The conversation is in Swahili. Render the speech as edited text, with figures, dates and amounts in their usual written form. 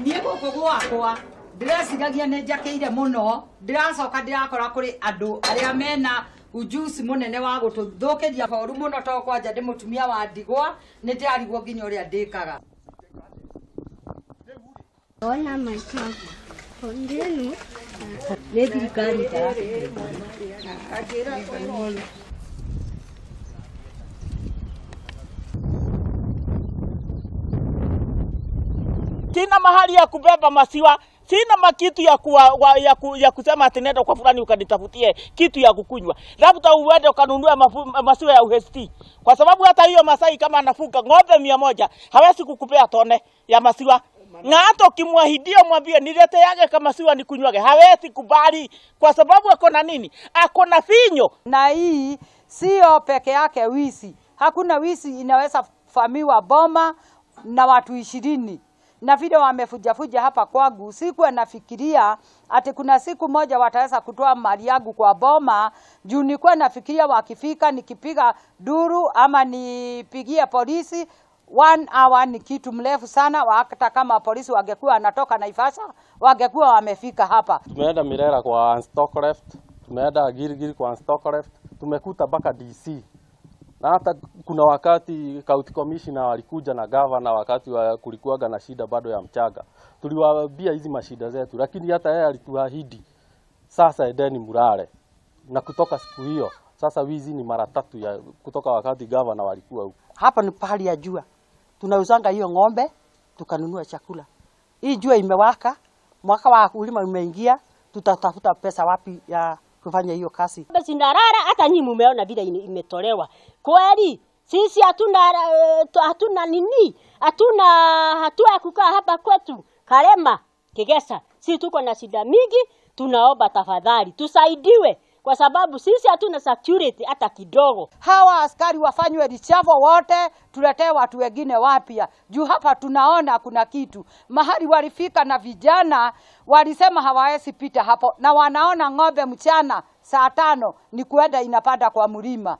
Niĩ gũkũ gwakwa ndĩreciragia nĩ njakĩire mũno, ndĩracoka ndĩrakora kũrĩ andũ arĩa mena ujuzi mũnene wa gũtũthũkĩria horu mũno, to kwanja ndĩ mũtumia wa ndigwa, nĩ ndĩrarigwo nginya ũrĩa ndĩkaga. Ona maitagu ndinu Nĩ thirikari. Sina mahali ya kubeba masiwa, sina makitu ya, kuwa, wa, ya, ku, ya kusema ati nenda kwa fulani ukanitafutie kitu ya kukunywa. Labda uende ukanunue masiwa ya UHT. Kwa sababu hata hiyo Masai kama anafuga ng'ombe 100 hawezi kukupea tone ya masiwa. Na hata ukimwahidia mwambie nileteage kama siwa nikunywage, hawezi kubali kwa sababu ako na nini? Ako na finyo. Na hii sio peke yake wizi. Hakuna wizi inaweza famiwa boma na watu 20. Na vile wamefujafuja hapa kwangu, sikuwa nafikiria ati kuna siku moja wataweza kutoa mali yangu kwa boma. Juu nilikuwa nafikiria wakifika nikipiga duru ama nipigie polisi 1 hour ni kitu mrefu sana. Hata kama polisi wangekuwa wanatoka Naivasha wangekuwa wamefika hapa. Tumeenda Mirera kwa Unstock Left, tumeenda Gilgil kwa Unstock Left, tumekuta mpaka DC. Na hata kuna wakati county commissioner walikuja na governor wakati wa kulikuwaga na shida bado ya mchanga. Tuliwaambia hizi mashida zetu, lakini hata yeye alituahidi sasa endeni mulale. Na kutoka siku hiyo sasa wizi ni mara 3 ya kutoka wakati governor walikuwa huko. Hapa ni pahali ya jua. Tunauzanga hiyo ng'ombe tukanunua chakula. Hii jua imewaka, mwaka wa kulima umeingia, tutatafuta pesa wapi ya kufanya hiyo kazi? Ng'ombe zinarara, hata nyinyi mumeona vile imetolewa. Kweli sisi hatuna nini? Hatuna hatua ya kukaa hapa kwetu Karema Kigesa. Sisi tuko na shida mingi, tunaomba tafadhali tusaidiwe kwa sababu sisi hatuna security hata kidogo. Hawa askari wafanywe reshuffle wote, tuletee watu wengine wapya. Juu hapa tunaona kuna kitu. Mahali walifika na vijana walisema hawawezi pita hapo, na wanaona ng'ombe mchana saa 5 ni kuenda inapanda kwa mlima.